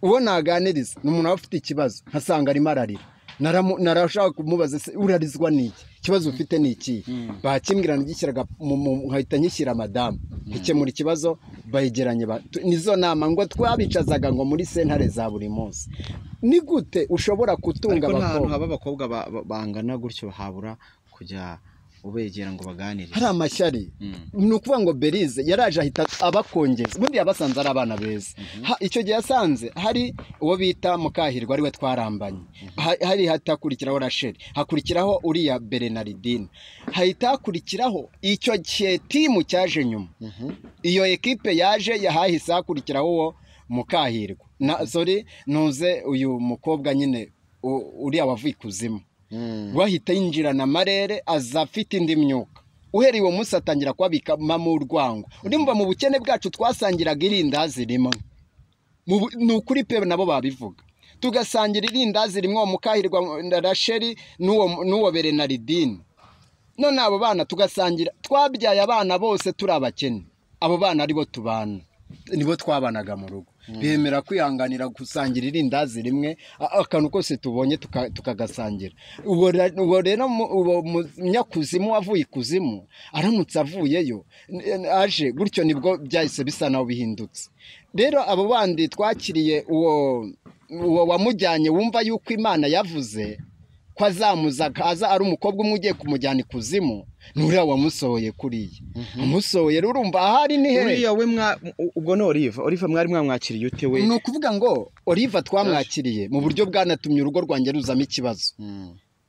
uwo naganiriza ni umuntu aba afite ikibazo, nkasanga arimo ararira. Narashaka kumubaza, se urarizwa n'iki? Ikibazo ufite ni iki? Bakimbwira, ngishyiraga nkahita nyishyira madamu, nkikemura ikibazo bayegeranye. Nizo nama ngo twabicazaga ngo muri sentare za buri munsi. Ni gute ushobora kutunga abakobwa? Haba abakobwa bangana gutyo habura kujya ubegera ngo baganire? Hari amashyari. Ni ukuvuga ngo Berize yaraje ahita abakongeza, ubundi yabasanze ari abana beza. Icyo gihe yasanze hari uwo bita Mukahirwa, ariwe twarambanye, hari hatakurikiraho Rachel, hakurikiraho uriya Bernardine, hahita hakurikiraho icyo timu cyaje nyuma. Iyo ekipe yaje yahahise hakurikiraho uwo Mukahirwa na sorry ntuze uyu mukobwa nyine uriya wavuye ikuzimu, wahita yinjirana amarere, aza afite indi myuka. Uhereye uwo munsi atangira kwabikamo urwango. Urumva mu bukene bwacu twasangiraga irindazi rimwe, ni ukuri pe, nabo babivuga, tugasangira irindazi rimwe, uwo Mukahirwa na Rachel n'uwo Bernardine. None abo bana tugasangira, twabyaye abana bose turi abakene, abo bana aribo tubana, nibo twabanaga mu rugo. Bemera kwihanganira gusangira irindazi rimwe, akantu kose tubonye tukagasangira. Uwo rero uwo munyakuzimu wavuye ikuzimu aramutse avuyeyo aje gutyo, nibwo byahise bisa naho bihindutse. Rero abo bandi twakiriye, uwo wamujyanye wumva yuko Imana yavuze ko azamuza aza ari umukobwa umwe ugiye kumujyana ikuzimu, nuriya wamusohoye kuriya. Amusohoye rero urumva ahari ni he? Uriya we ubwo ni Olive. Olive mwari mwamwakiriye ute we? Ni ukuvuga ngo Olive twamwakiriye mu buryo bwanatumye urugo rwanjye ruzamo ikibazo.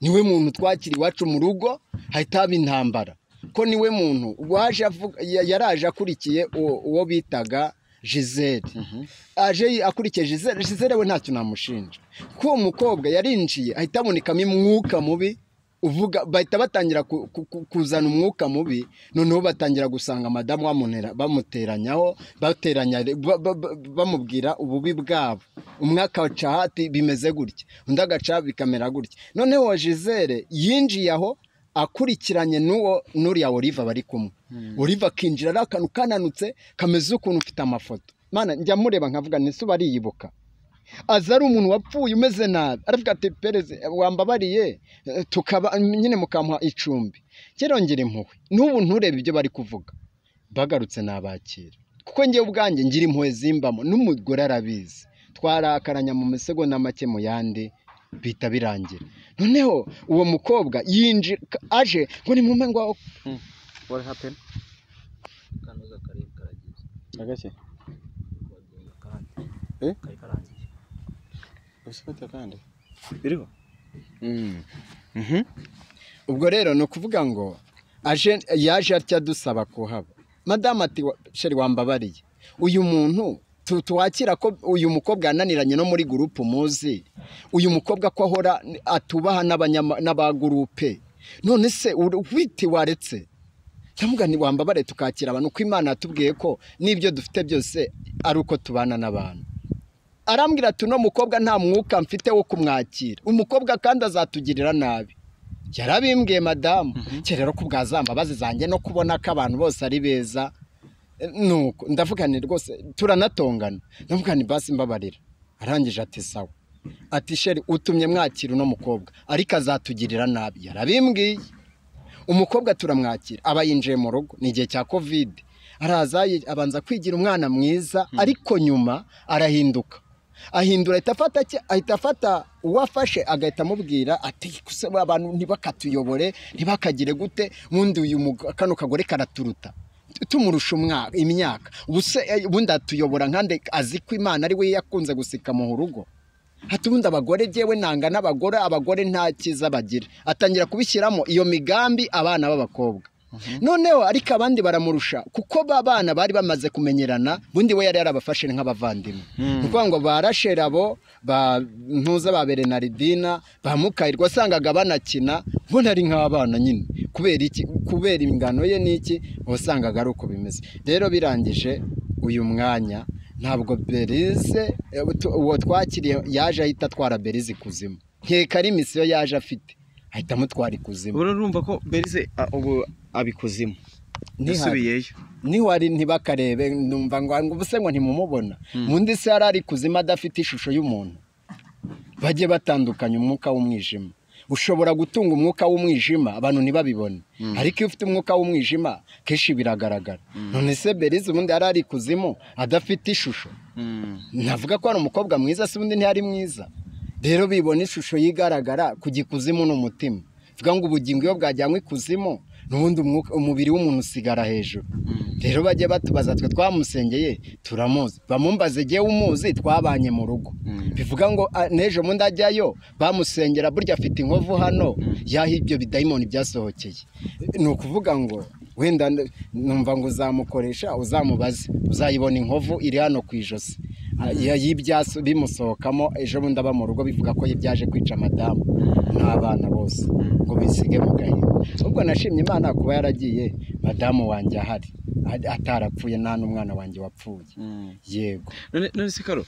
Niwe muntu twakiriye iwacu mu rugo hahita haba intambara, ko niwe muntu waje avuga, yaraje akurikiye uwo bitaga Gisele. Aje akurikiye Gisele, Gisele we ntacyo namushinja. Ko uwo mukobwa yarinjiye ahita abonekamo umwuka mubi uvuga, bahita batangira kuzana umwuka mubi, noneho batangira gusanga madamu bamuteranyaho, bateranya bamubwira ububi bwabo. Umwe akaca ati bimeze gutya, undi agaca bikamera gutya. Noneho Gisele yinjiye aho akurikiranye n'uwo n'uriya Olive bari kumwe. Olive akinjira ari akantu kananutse kameze ukuntu ufite amafoto. Mana njya mureba nkavuga nti se bariyibuka. Aza ari umuntu wapfuye umeze nabi, aravuga ati pereze wambabariye tukaba nyine mukamuha icumbi. Kirongera impuhwe n'ubu nturebe ibyo bari kuvuga. Bagarutse nabakira, kuko ngewe ubwanjye ngira impuhwe zimbamo, n'umugore arabizi. Twarakaranya mu masegonda make mu yandi bita birangira. Noneho uwo mukobwa yinjira aje ngo ni mume ngo what happened? Kanoza kare karagize. Agake? Kari karangiye. Usifata kandi. Biriho? Ubwo rero ni ukuvuga ngo aje yaje atya dusaba kuhaba. Madamu ati sheri wambabariye, uyu muntu tuwakira ko uyu mukobwa yananiranye no muri groupe muzi, uyu mukobwa ko ahora atubaha n'abagurupe, none se witi waretse ndavuga nti wambabare tukakira abantu, ko Imana yatubwiye ko n'ibyo dufite byose ari uko tubana n'abantu. Arambwira ati uno mukobwa nta mwuka mfite wo kumwakira, umukobwa kandi azatugirira nabi. Yarabimbwiye madamu. Rero ko bwazambabazi zanjye no kubona ko abantu bose ari beza, nuko ndavuga nti rwose turanatongana, ndavuga nti basi mbabarira. Arangije ati sawa, ati sheri utumye mwakira uno mukobwa ariko azatugirira nabi. Yarabimbwiye. Umukobwa turamwakira, aba yinjiye mu rugo, ni igihe cya Covid, araza abanza kwigira umwana mwiza, ariko nyuma arahinduka. Ahindura ahita afata uwafashe agahita amubwira ati abantu ntibakatuyobore, ntibakagire gute, ubundi uyu kano kagore karaturuta tumurusha imyaka, ubundi atuyobora nkande azi ko Imana ari we yakunze gusika mu rugo. Hati ubundi abagore jyewe nanga n'abagore, abagore nta cyiza bagira. Atangira kubishyiramo iyo migambi abana b'abakobwa. Noneho ariko abandi baramurusha kuko babana bari bamaze kumenyerana, bundi we yari yarabafashe nk'abavandimwe. Kuko ngo barasherabo ba ntuza ba Bernardina ba Mukayirwa wasangaga banakina mbona ari nk'abana nyine, kubera iki? Kubera ingano ye n'iki, wasangaga ari uko bimeze. Rero birangije uyu mwanya ntabwo Berize uwo twakiriye yaje ahita atwara Berize ikuzimu, nkeka ari misiyo yaje afite ahita amutwara ikuzimu. Urumva ko Berize ubu abikuzimu nisubiyeyo niwari ntibakarebe, numva ngo ubuse ngo ntimumubona mundi se yari ari kuzimu adafite ishusho y'umuntu. Bajye batandukanya umwuka w'umwijima. Ushobora gutunga umwuka w'umwijima abantu ntibabibone, ariko iyo ufite umwuka w'umwijima kenshi biragaragara. None se Berize ubundi yari ari kuzimu adafite ishusho? Navuga ko ari umukobwa mwiza se ubundi ntiyari mwiza? Rero bibona ishusho yigaragara ku gikuzimu n'umutima. Vuga ngo ubugingo iyo bwajyanywe ikuzimu n'ubundi umubiri w'umuntu usigara hejuru. Rero bajye batubaza twe twamusengeye turamuzi, bamumbaze jye umuzi twabanye mu rugo. Bivuga ngo n'ejo mundi ajyayo bamusengera burya afite inkovu hano yaho ibyo bidayimoni byasohokeye. Ni ukuvuga ngo wenda numva ngo uzamukoresha uzamubaze, uzayibona inkovu iri hano ku ijosi y'ibyaso bimusohokamo ejo bundi aba mu rugo, bivuga ko yibyaje kwica madamu n'abana bose ngo bisige mu gahinda. Ubwo nashimye Imana kuba yaragiye madamu wanjye ahari atarapfuye, nta n'umwana wanjye wapfuye. Yego. None se Karo,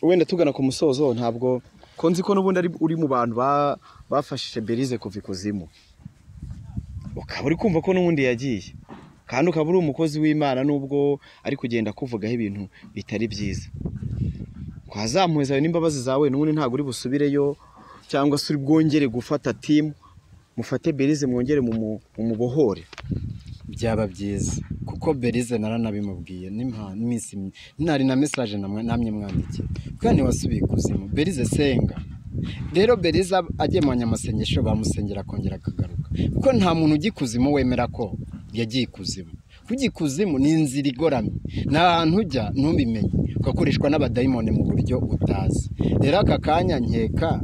wenda tugana ku musozo, ntabwo ko nzi ko n'ubundi ari uri mu bantu bafashije Berize kuva ikuzimu, ukaba uri kumva ko n'ubundi yagiye, kandi ukaba uri umukozi w'Imana nubwo ari kugenda kuvugaho ibintu bitari byiza, kwazamuza n'imbabazi zawe n'ubundi ntabwo uri busubireyo cyangwa se uri bwongere gufata team mufate Berize mwongere mumubohore? Byaba byiza kuko Berize naranabimubwiye n'iminsi nari na message namye mwandikiye kandi wasubiye ikuzimu. Berize senga. Rero Berize agiye mu banyamasengesho bamusengera akongera akagaruka, kuko nta muntu ujya ikuzimu wemera ko yagiye ikuzimu. Kujya ikuzimu ni inzira igoramye, ni ahantu ujya ntubimenye, ugakoreshwa n'abadayimoni mu buryo utazi. Rero aka kanya nkeka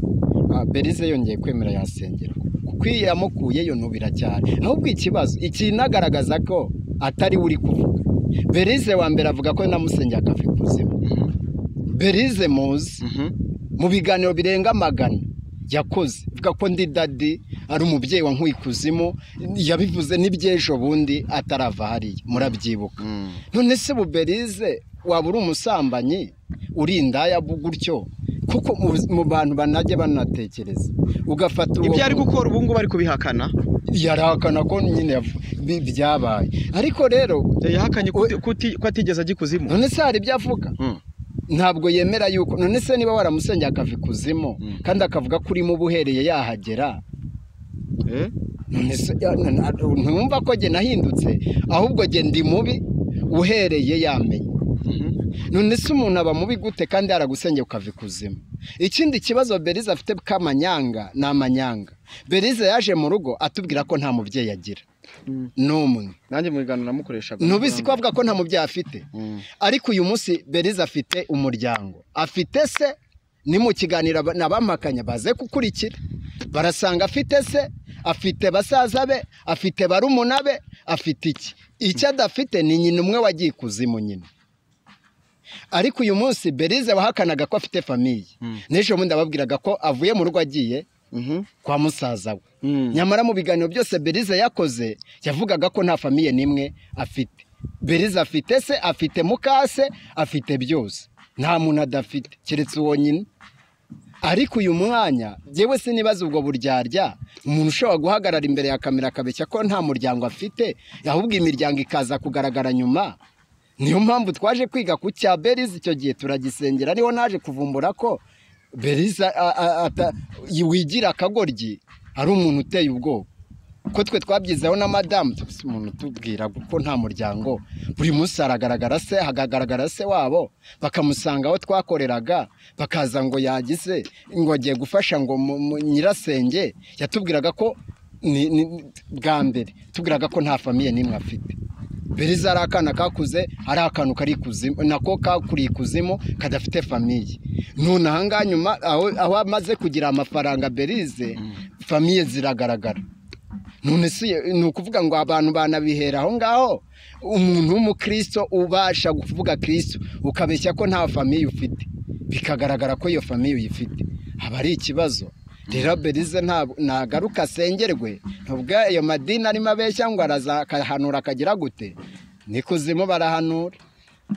Berize yongeye kwemera yasengera, kuko iyo yamukuyeyo ntubiracyari. Ahubwo ikibazo ikinagaragaza ko atari uri kuvuga, Berize wa mbere avuga ko namusengera akava ikuzimu. Berize muzi mu biganiro birenga 100 yakoze, avuga ko ndi dadi ari umubyeyi wa nkuye ikuzimu, yabivuze n'ibyejo bundi atarava hariya, murabyibuka. None se Berize waba uri umusambanyi uri indaya gutyo? Kuko mu bantu banajye banatekereza ugafata ibyo ari gukora ubu ngubu ari kubihakana, yarahakana ko nyine byabaye, ariko rero yahakanye ko atigeze ajya ikuzimu. None se hari ibyo avuga? Ntabwo yemera yuko. None se niba waramusengeye akava ikuzimu kandi akavuga ko urimo ubuhereye yahagera, ntumva ko jye nahindutse, ahubwo jye ndi mubi uhereye yamenye. None se umuntu aba mubi gute kandi yaragusengeye ukava ikuzimu? Ikindi kibazo Berize afite k'amanyanga ni amanyanga. Berize yaje mu rugo atubwira ko nta mubyeyi agira n'umwe. Nanjye mu biganiro namukoreshaga ntubisi ko avuga ko nta mubyeyi afite, ariko uyu munsi Berize afite umuryango, afite se. Ni mu kiganiro n'abamakanya baze kukurikira, barasanga afite se, afite basaza be, afite barumuna be, afite iki. Icyo adafite ni nyina umwe wagiye ikuzimu nyine. Ariko uyu munsi Berize wahakanaga ko afite famiye, n'ejo bundi ababwiraga ko avuye mu rugo agiye kwa musaza we. Nyamara mu biganiro byose Berize yakoze yavugaga ko nta famiye n'imwe afite. Berize afite se, afite mukase, afite byose, nta muntu adafite keretse uwo nyine. Ariko uyu mwanya jyewe sinibaza ubwo buryarya, umuntu ushobora guhagarara imbere ya kamera akabeshya ko nta muryango afite, ahubwo imiryango ikaza kugaragara nyuma. Niyo mpamvu twaje kwiga ku cya Berize icyo gihe turagisengera, niho naje kuvumbura ko Berize wigira akagoryi ari umuntu uteye ubwoba. Ko twe twabyizeho na madamu, umuntu tubwira ko nta muryango, buri munsi aragaragara se, hagagaragara se wabo, bakamusanga aho twakoreraga, bakaza ngo yagize ngo agiye gufasha ngo nyirasenge. Yatubwiraga ko bwa mbere tubwiraga ko nta famille n'imwe afite. Beriza ari akana kakuze, ari akantu kari ikuzimu, nako kakuriye ikuzimu kadafite famille. None aha ngaha nyuma aho amaze kugira amafaranga Berize, famille ziragaragara. None si ni ukuvuga ngo abantu banabihera aho ngaho? Umuntu w'umukristo ubasha kuvuga Kristo ukabeshya ko nta famille ufite, bikagaragara ko iyo famille uyifite, aba ari ikibazo. Rero Berize nagaruka asengerwe, nubwo ayo madini arimo abeshya ngo araza akahanura akagira gute, nikuzimu barahanura.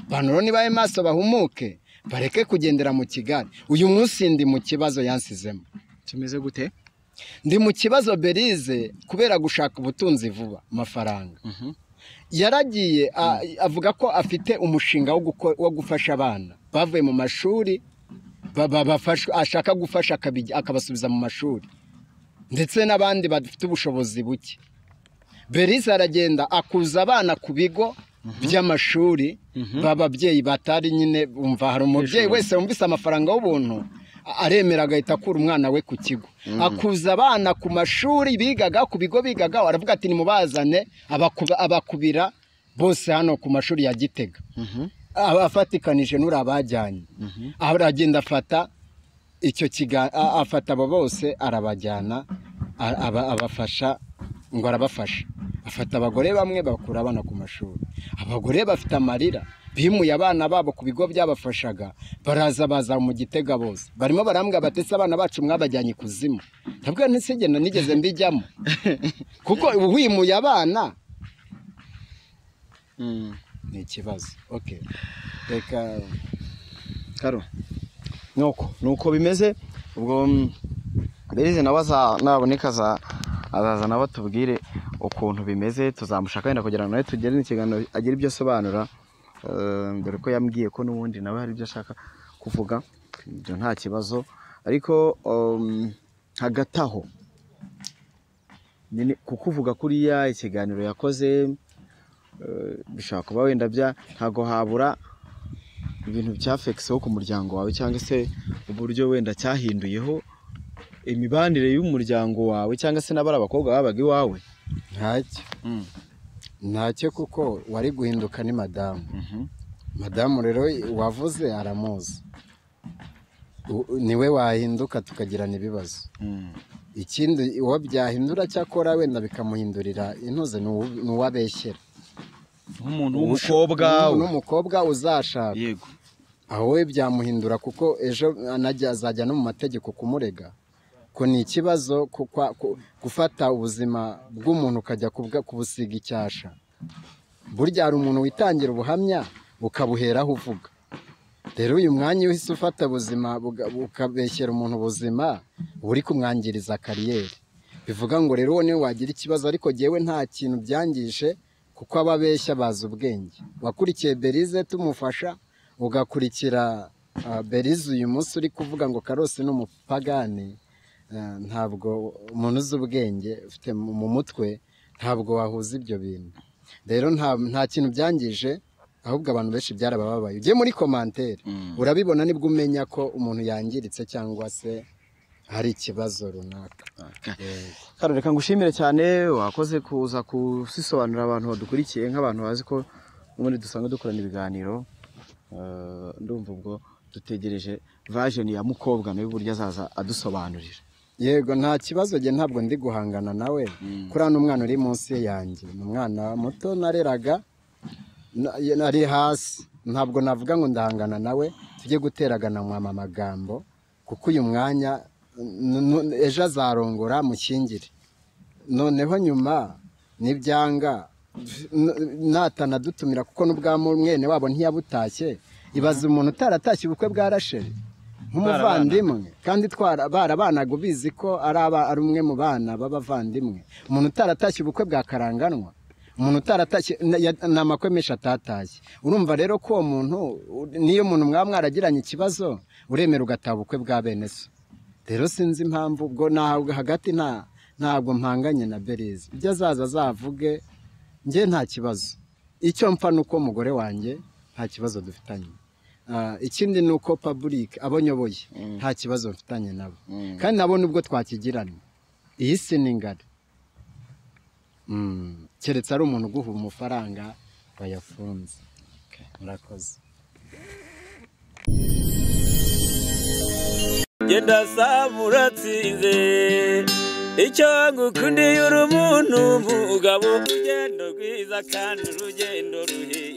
Abantu rero nibabe maso, bahumuke, bareke kugendera mu kigare. Uyu munsi ndi mu kibazo yansizemo. Kimeze gute? Ndi mu kibazo Berize kubera gushaka ubutunzi vuba, amafaranga. Yaragiye avuga ko afite umushinga wo gufasha abana bavuye mu mashuri, ashaka gufasha akabasubiza mu mashuri, ndetse n'abandi bafite ubushobozi buke. Berize aragenda akuza abana ku bigo by'amashuri b'ababyeyi batari nyine. Umva, hari umubyeyi wese wumvise amafaranga y'ubuntu aremera agahita akura umwana we ku kigo. Akuza abana ku mashuri bigaga, ku bigo bigaga, aravuga ati nimubazane, abakubira bose hano ku mashuri ya Gitega, abafatikanije n'urabajyanye. Aragenda afata icyo kiga, afata abo bose arabajyana, abafasha ngo arabafasha. Afata abagore bamwe bakura abana ku mashuri. Abagore bafite amarira, bimuye abana babo ku bigo byabafashaga, baraza baza mu Gitega bose barimo barambwa batese abana bacu mwabajyanye ikuzimu. Ntabwo ntisigena nigeze mbijyamo, kuko wimuye abana ni ikibazo. Okay, reka Karo, nuko bimeze. Ubwo Berize nawe naboneka azaza nawe atubwire ukuntu bimeze, tuzamushaka wenda kugira ngo nawe tugere ikiganiro agire ibyo asobanura, dore ko yambwiye ko n'ubundi nawe hari ibyo ashaka kuvuga, ibyo nta kibazo. Ariko hagati aho kukuvuga kuriya ikiganiro yakoze, bishobora kuba wenda ntago habura ibintu byafekiseho ku muryango wawe, cyangwa se uburyo wenda cyahinduyeho imibanire y'umuryango wawe, cyangwa se n'abari abakobwa babaga iwawe. Ntacyo, ntacyo, kuko wari guhinduka ni madamu. Madamu rero wavuze aramuzi, niwe wahinduka tukagirana ibibazo. Ikindi uwo byahindura cyakora wenda bikamuhindurira intuze ni uwabeshyera nk'umuntu w'umukobwa, n'umukobwa uzashaka. Yego, aho we byamuhindura, kuko ejo azajya no mu mategeko kumurega ko ni ikibazo gufata ubuzima bw'umuntu ukajya kubusiga icyasha. Burya hari umuntu witangira ubuhamya ukabuheraho uvuga. Rero uyu mwanya uhise ufata ubuzima ukabeshyera umuntu ubuzima, uri kumwangiriza kariyeri. Bivuga ngo rero uwo niwe wagira ikibazo, ariko jyewe nta kintu byangije, kuko ababeshya bazi ubwenge. Wakurikiye Berize tumufasha, ugakurikira Berize uyu munsi uri kuvuga ngo Karosi ni umupagani, ntabwo umuntu uzi ubwenge ufite mu mutwe ntabwo wahuza ibyo bintu. Rero nta kintu byangije, ahubwo abantu benshi byarabababaye. Ugiye muri commentaire urabibona, nibwo umenya ko umuntu yangiritse cyangwa se hari ikibazo runaka. Karo, reka ngushimire cyane, wakoze kuza kusisobanurira abantu badukurikiye, nk'abantu bazi ko ubundi dusanzwe dukorana ibiganiro. Ndumva ubwo dutegereje version ya mukobwa nawe uburyo azaza adusobanurira. Yego, nta kibazo, njye ntabwo ndi guhangana nawe. Kuri umwana uri munsi yanjye ni umwana muto nareraga, nari hasi, ntabwo navuga ngo ndahangana nawe tujye guteragana mu amagambo, kuko uyu mwanya ejo azarongora mushyingire, noneho nyuma nibyanga natanadutumira, kuko n'ubwa mwene wabo ntiyabutashye. Ibaza umuntu utaratashye ubukwe bwa Rasheli nk'umuvandimwe, kandi barabanaga ubizi ko ari umwe mu bana b'abavandimwe. Umuntu utaratashye ubukwe bwa Karanganwa, umuntu utaratashye ni amakwe menshi atatashye. Urumva rero ko uwo muntu, niyo umuntu mwaba mwaragiranye ikibazo, uremera ugataha ubukwe bwa bene so. Rero sinzi impamvu ubwo hagati nta Ntabwo mpanganye na Berize, ibyo azaza azavuge, njye nta kibazo. Icyo mpfa ni uko umugore wanjye nta kibazo dufitanye. Ikindi ni uko public abo nyoboye nta kibazo mfitanye nabo, kandi nabo nubwo twakigirana iyi si ni ngari. Keretse ari umuntu uguha amafaranga wayafunze. Murakoze. Genda samuratsinze icyo ngukundiye uri umuntu mugabo, urugendo rwiza kandi urugendo ruhire.